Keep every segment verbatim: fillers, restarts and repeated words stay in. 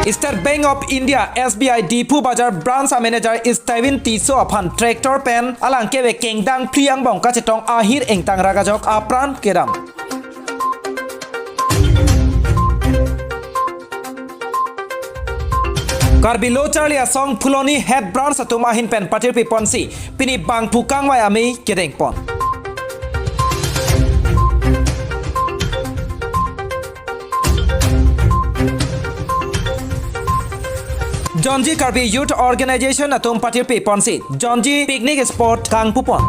State Bank of India, S B I, Diphu Bazar Branch a-manager Stephen Tisso aphan tractor pen alang keve kengdang phli angbong kachetong ahir ingtang rak ajok apran kedam. Karbi Lo Charli Asong Phuloni Head Branch atum ahin pen patirpi ponsi pini bangphu kangvai amei kedeng pon. Jonji Karbi Youth Organization atum patirpi ponsi Jonji picnic spot kangpu pon.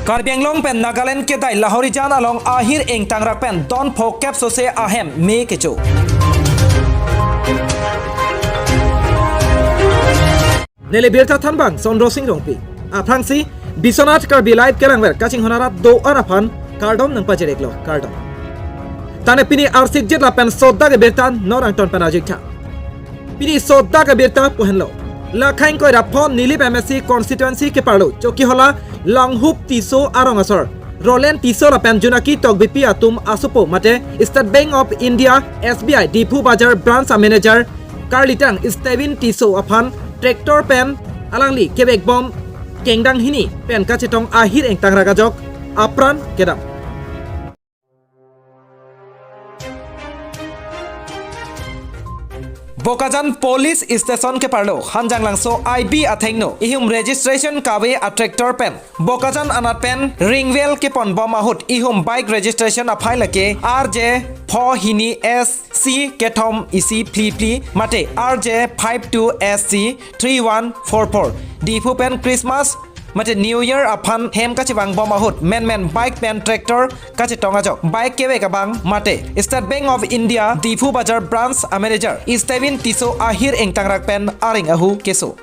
Karbi Anglong pen Nagaland kedai Lahorijan along ahir ingtang rak pen don phokep sose ahem me kecho. Neli birta thanbang Sondro Sing Rongpi. Aphrangsi Biswanath Karbi Live kelangver kachinghon arat do-an aphan kardom nangpajir-iklo, kardom. Tane pini arsik jet lapen sodak abirta non angton pen arju-iktha. Pini sodak abirta pu henlo, la khaing koira phon Nilip M A C constituency keparlo Chokihola Longhup Tisso arong asor Roland Tisso lapen Junaki Tokbipi atum asopo mate State Bank of India, S B I, Diphu Bazar Branch a-manager karlitang Stephen Tisso aphan tractor pen alangli kevekbom kengdang hini pen kachetong ahir ingtang rak ajok apran kedam. Bokajan Police Station keparlo Hanjanglangso I B athengno ihum registration kave a-tractor pen Bokajan anat pen ringvel keponbom ahut ihum bike registration aphai lake R J pho hini S C kethom isi phli phli mate R J five two S C three one four four. Diphu pen Christmas mate New Year aphan hem kachevangbom ahut menmen bike pen tractor kachetong ajok bike kevek abang mate State Bank of India Diphu Bazar Branch a-manager Stephen Tisso ahir ingtang rak pen areng ahu keso.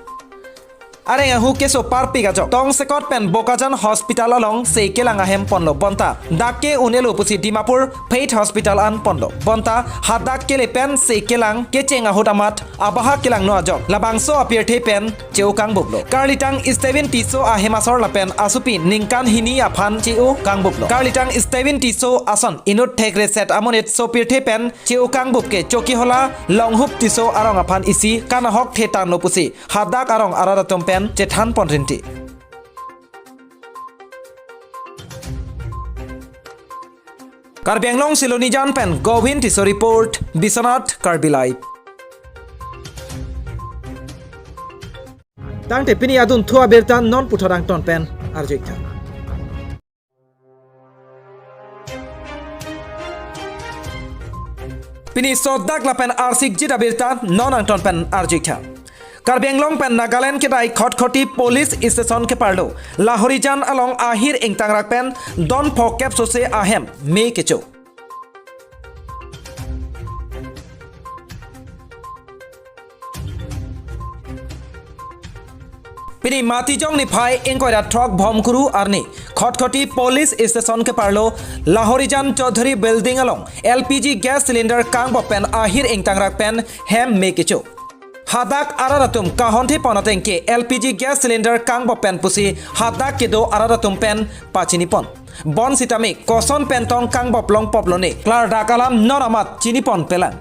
Areng ahu keso parpik ajok tongsekot pen Bokajan Hospital along se kelang ahem ponlo bonta dak ke un-elo pusi Dimapur Faith Hospital an ponlo bonta hadak kele pen se kelang kecheng ahut amat abahak kelangno ajok labangso apirthe pen che-o kangbuplo. Karlitang Stephen Tisso ahem asor lapen asopi ningkan hini aphan che-o kangbuplo. Karlitang Stephen Tisso ason inut thekre set amonit sopirthe pen che-o kangbup ke Chokihola Longhup Tisso arong aphan isi kanahok thetanlo pusi hadak arong arat atum pen chethan pon rinti. Karbi Anglong Silonijan pen Govin Tisso report, Biswanath Karbi Live. Tangte pini adunthu abirta non puthot angton pen arju-iktha. Pini sodak lapen arsik jit abirta non angton pen arju-iktha. Karbi Anglong pen Nagaland kedai Khatkhati Police Station keparlo Lahorijan along ahir ingtang rak pen don phokep sose ahem me kecho. Pini Matijong niphai ingkoi ra throk Bhomkuru arni Khatkhati Police Station keparlo Lahorijan Chaudhary Building along L P G gas cylinder kangbop pen ahir ingtang rak pen hem me kecho. Hadak arat atum kahon the pon ateng ke L P G gas cylinder kangbop pen pusi hadak kedo arat atum pen pachini pon. Bonsitame koson pen tong kangbop longpop lone klardak alam non amat chini pon pelang.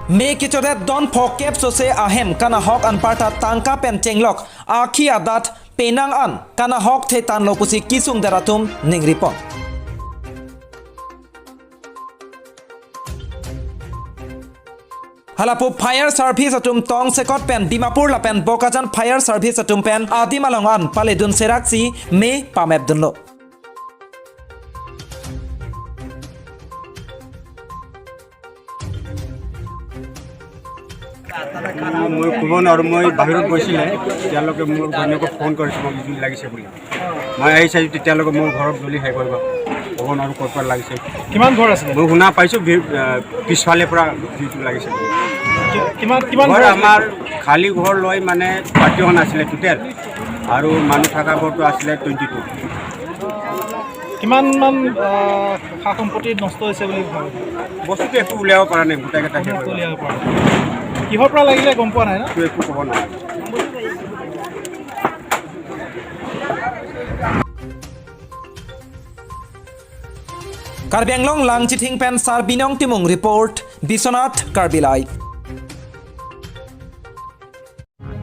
Me kechodet don phokep sose ahem kanahok anparta tangka pen chenglok akhi adat penang an kanahok thetanlo pusi kisung der atum ningri pon. Halapu fire service atum tongsekot pen Dimapur lapen Bokajan fire service atum pen adim along an paledun seraksi me pamepdunlo. মই ক'ব নোৱাৰোঁ, মই বাহিৰত গৈছিলে, তেওঁলোকে মোৰ ঘৈণীয়েকক ফোন কৰিছে, মোক বিজুলী লাগিছে বুলি। মই আহি চাইছোঁ, তেতিয়ালৈকে মোৰ ঘৰত জ্বলি শেষ হৈ গ'ল। ক'ব নোৱাৰোঁ ক'ৰ পৰা লাগিছে। কিমান ঘৰ আছিলে? মই শুনা পাইছোঁ, বি-, আহ, পিছফালে পৰা জুইটো লাগিছে বুলি। কি-, কিমান, কিমান ঘৰ ঘৰ আছিলে? আমাৰ খালী ঘৰ লৈ মানে থাৰ্টি ওৱান আছিলে টোটেল, আৰু মানুহ থকা ঘৰটো আছিলে টুৱেণ্টি টু। কিমান মান, আহ, সা সম্পত্তি নষ্ট হৈছে বুলি ভাবে? বস্তুটো একো উলিয়াব পৰা নাই, গোটেইকেইটা শেষ হৈ গ'ল। উলিয়াব পৰা নাই। কিহৰ পৰা লাগিলে গম পোৱা নাই ন? এইটো একো ক'ব নোৱাৰোঁ। Karbi Anglong Langchithing pen Sarbinong Timung report, Biswanath Karbi Live.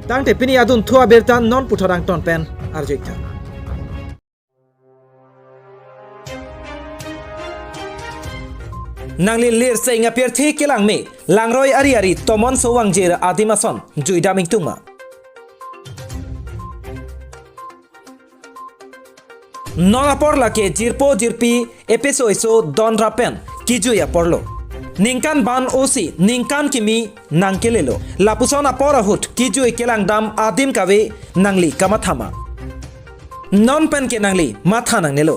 Tangte pini adunthu abirta non puthot angton pen arju-ik tha. Nangli lir seng apirthe kelang me, langroi ari ari tomon so vangjir adim ason juidam ingtung ma? Non apor lake jirpo jirpi, epeso eso don rapen kijui aporlo. Ningkan ban osi ningkan kimi nangkelelo. Lapuson apor ahut kijui kelangdam adim kave, nangli kamatha ma? Non pen ke nangli matha nangnelo.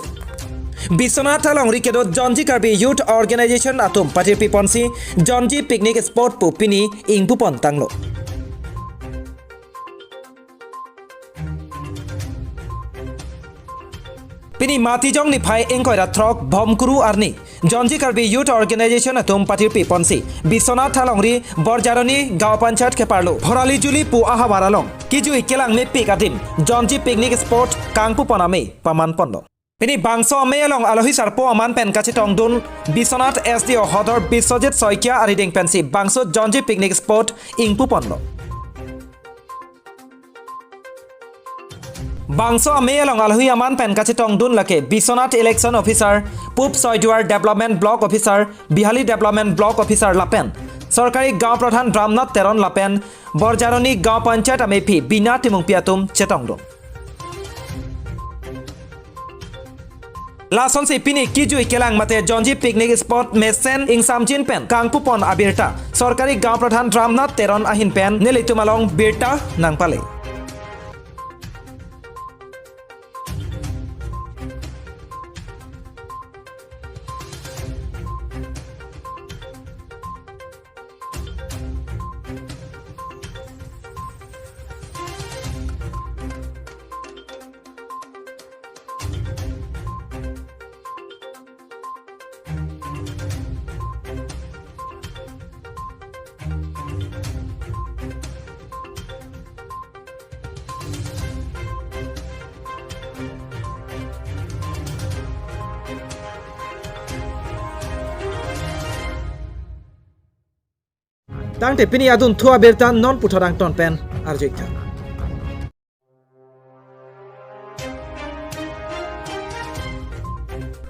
Biswanath alongri kedo Jonji Karbi Youth Organization atum patirpi ponsi Jonji Picnic Spot pu pini ingpu pon tanglo. Pini Matijong niphai ingkoi ra throk Bhomkuru arni Jonji Karbi Youth Organization atum patirpi ponsi Biswanath alongri Borjaroni Gaon Panchayat keparlo Phorali Juli pu ahavar along kijui kelang mepik adim Jonji Picnic Spot kangpu pon amei paman ponlo. Pini bangso amei along alohi sarpo aman pen kachetongdun Biswanath S D O Hodor Biswajit Saikia arideng pensi bangso Jonji Picnic Spot ingpu ponlo. Bangso amei along alohi aman pen kachetongdun lake Biswanath Election Officer, Pup Soiduar Development Block Officer, Bihali Development Block Officer lapen Sorkari Gaon Pradhan Ramnath Teron lapen Borjaroni Gaon Panchayat amephi Bina Timungpi atum chetongdun. Lasonsi pini kijui kelang mate Jonji Picnic Spot mesen ingsamjin pen kangpu pon abirta Sorkari Gaon Pradhan Ramnath Teron ahin pen nelitum along birta nangpale. Tangte pini adunthu abirta non puthot angton pen arju-ik tha.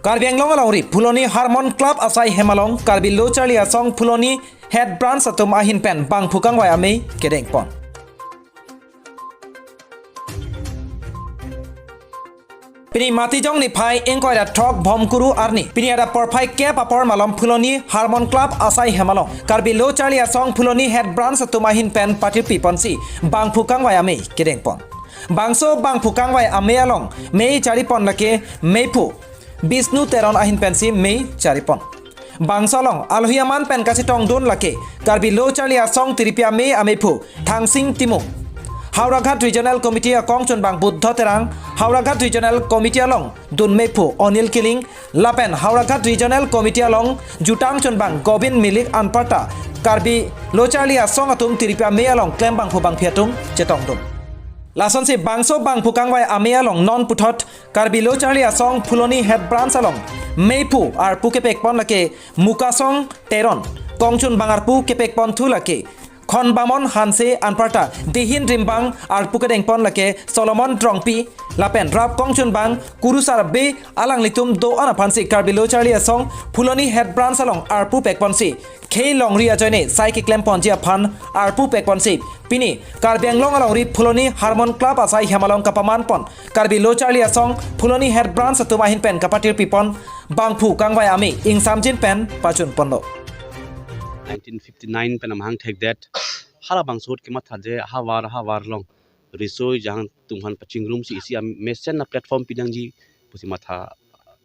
Karbi Anglong alongri Phuloni Harmon Club asai hem along Karbi Lo Charli Asong Phuloni Head Branch atum ahin pen bangphu kangvai amei kedeng pon. Pini Matijong niphai ingkoi ra throk Bhomkuru arni pini adap porphai kep apor malom Phuloni Harmon Club asai hem along Karbi Lo Charli Asong Phuloni Head Branch atum ahin pen patirpi ponsi bangphu kangvai amei kedeng pon. Bangso bangphu kangvai amei along mei chari pon lake meiphu Bisnu Teron ahin pensi mei chari pon. Bangso along alohi aman pen kachetongdun lake Karbi Lo Charli Asong tiripi amei ameiphu Thangsing Timung, Howraghat Regional Committee akongchunbang Buddho Terang, Howraghat Regional Committee along dun meiphu Onil Killing, lapen Howraghat Regional Committee along jutang chunbang Gobin Milik anparta Karbi Lo Charli Asong atum tiripi amei along klem bangphu bangphi atum chetongdun. Lasonsi bangso bangphu kangvai amei along non puthot Karbi Lo Charli Asong Phuloni Head Branch along meiphu arpu kepek pon lake Mukasong Teron, kongchunbang arpu kepek pon thu lake Khonbamon Hanse anparta Dihin Rimbang arpu kedeng pon lake Solomon Drongpi lapen rap kongchunbang Kurusar Bey alanglitum do-an aphansi Karbi Lo Charli Asong Phuloni Head Branch along arpu pek ponsi khei longri ajoine sai keklem ponji aphan arpu pek ponsi pini Karbi Anglong alongri Phuloni Harmon Club asai hem along kapaman pon Karbi Lo Charli Asong Phuloni Head Branch atum ahin pen kapatirpi pon bangphu kangvai amei ingsamjin pen pachun ponlo. Nineteen fifty-nine pen amahang thekdet halabangso ahut kematha je havar havar along riso-ejang atum aphan pachingrumsi isi amesen a platform pinangji pusi matha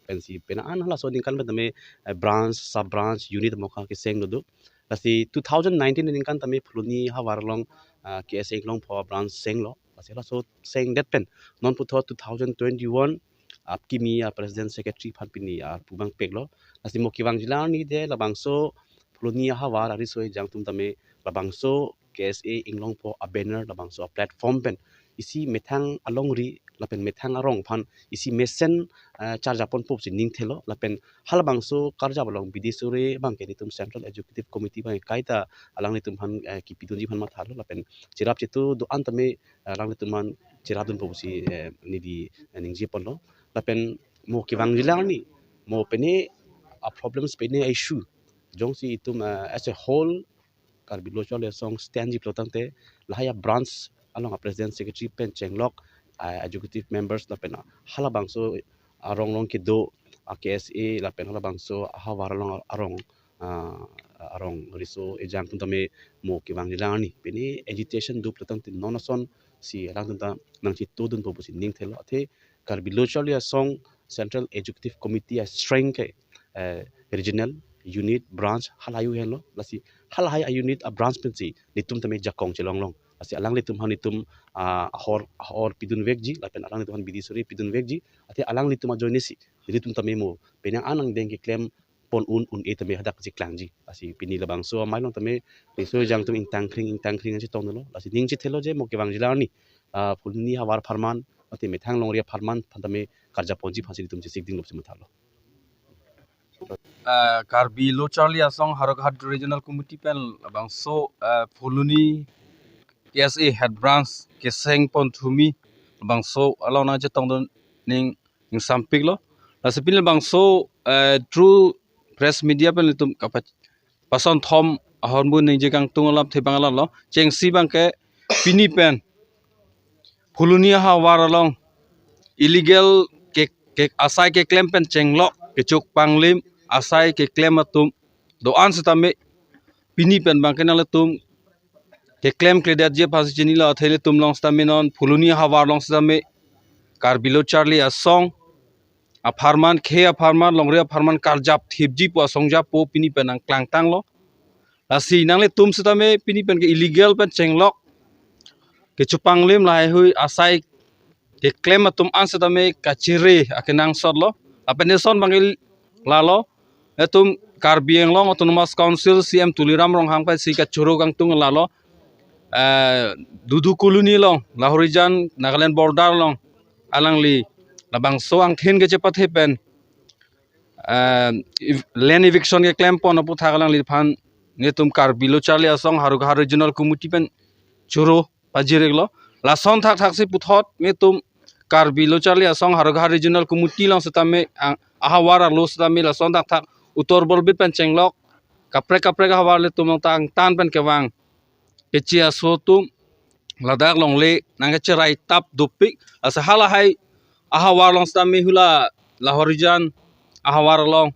pensi pena an halaso aningkan pen tame, eh, branch, sub branch, unit amoka keseng lo do. Lasi two thousand nineteen aningkan tame Phuloni havar along, ah, K S A Inglongpho branch senglo. Lasi laso sengdet pen non puthot two thousand twenty-one apkimi a president secretary aphan pini arpu bang peklo. Lasi mo kevangji arni de labangso Phuloni havar ariso-ejang atum tame labangso K S A Inglongpho a banner labangso a platform pen isi methang alongri lapen methang arong aphan isi mesen, eh, charjapponpo pusi ning thelo, lapen halabangso karjap along bidi sore abangke netum Central Executive Committee abang kaita alanglitum aphan, eh, kipidunji aphan mathalo, lapen cherap chetu do-an tame, eh, alanglitum aphan cherapdunpo pusi, eh, neli, eh, ningjeponlo. Lapen mo kevangjilang arni, mo pine a problems, pine a issue, jongsi itum, eh, as a whole Karbi Lo Charli Asong stand ji pulo tangte, lahai a branch along a president, secretary pen chenglok, a executive members lapen halabangso arong along kedo a K S A lapen halabangso ahavar along arong, ah, arong riso ejang atum tame mo kevangjilang arni, pine agitation do pulo tangte non asonsi alangtum ta nangchetudunpo pusi ning thelo. Athe Karbi Lo Charli Asong Central Executive Committee a strength ke, eh, regional unit, branch, halahai henlo. Lasi halahai a unit a branch pensi netum tame jakong chelonglong. Lasi alanglitum aphan netum, ah, ahor, ahor pidunvekji lapen alanglitum aphan bidi sore pidunvekji. Athe alanglitum ajoinesi netum tame mo penang anang deng keklempon un un-e tame hadak cheklangji. Lasi pini labangso amei along tame riso ejang atum ingtangkring ingtangkring nangchetongdunlo. Lasi ning chethelo je mo kevangjilang arni, ah, Phuloni ahavar apharman, athe methang longri apharman aphan tame karjapponji aphansi netum chesik dinglo pusi mathalo. Ah, Karbi Lo Charli Asong Howraghat Regional Committee pen labangso, ah, Phuloni K S A Head Branch keseng pon thumi labangso along nangchetongdun ning, ning sampiklo. Lasi pini labangso, eh, through press media pen netum kapa-, pasonthom ahormu ningje kangtung alam thebang alam lo. Chengsi abangke pini pen Phuloni ahavar along illegal ke, ke asai keklem pen chenglok, kechuk panglim asai keklem atum do-an setame pini pen abangke nanglitum keklemkledetji aphansi chinilo. Athe ilitum along setame non Phuloni ahavar along setame Karbi Lo Charli Asong apharman, khei apharman, longri apharman karjap thipji pu asong jap pu pini pen nangklangtanglo. Lasi nanglitum setame pini pen ke illegal pen chenglok, kechuk panglim lahaihui asai keklem atum an setame kachere akenangsotlo. Lapen eson abangke lalo, etum Karbi Anglong Autonomous Council C E M Tuliram Ronghang pensi kachoro kangtung lalo, eh, Dudu Colony along, Lahorijan Nagaland border along alangli labangso angthin kechepathe pen, eh, ev-, land eviction keklempon aputhak alangliphan netum Karbi Lo Charli Asong Howraghat Regional Committee pen choro pajir-iklo. Lason thakthaksi puthot netum Karbi Lo Charli Asong Howraghat Regional Committee along setame, ah, ahavar arlo setame lason thakthak utor bolbit pen chenglok kaprek kaprek ahavar ilitum along tangtan pen kevang keche aso atum ladak longle nangkecherai tap dopik. Lasi halahai ahavar along setame hula Lahorijan ahavar along,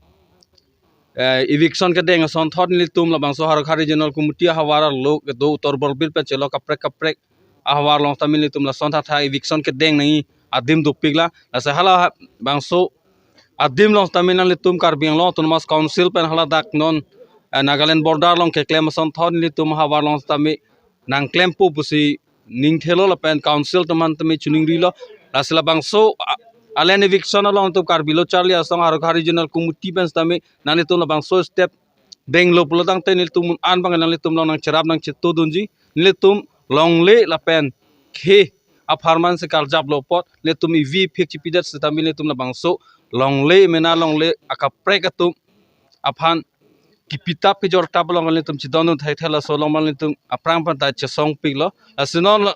eh, eviction kedeng asonthot nelitum labangso Howraghat Regional Committee ahavar arlo kedo utor bolbit pen chelok kaprek kaprek ahavar along setame nelitum lason thakthak eviction kedeng nangji adim dopiklo. Lasi halabangso adim along setame nanglitum Karbi Anglong Autonomous Council pen haladak non, eh, Nagaland border along keklem asonthot nelitum ahavar along setame nangklempo pusi ning thelo lapen council atum an tame chiningrilo. Lasi labangso a, a land eviction along netum Karbi Lo Charli Asong Howraghat Regional Committee pen setame nanglitum labangso step denglo pulo tangte nelitum un an abang nanglitum along nangcherap nangchetudunji. Nelitum longle lapen khei apharman si karjaplo apot nelitum evi phik chipidet setame nelitum labangso longle mena longle akaprek atum aphan kipitap kejortap along nelitum chedondun thekthek, laso along nelitum aphrang aphan ta chesongpiklo. Lasi non,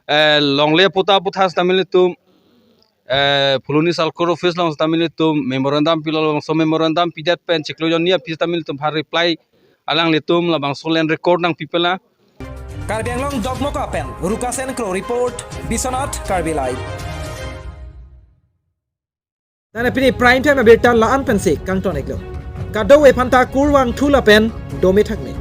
eh, longle puta puthas setame nelitum, eh, Phuloni Circle Office along setame nelitum memorandum pilo, labangso memorandum pidet pen chiklo jonni aphi setame nelitum aphan reply alanglitum labangso land record nangpipelang. Karbi Anglong Dokmoka pen Rukasen Kro report, Biswanath Karbi Live. Nana pini prime time abirta la-an pensi kangton-iklo. Kadokave aphanta kurvangthu lapen dome thakme.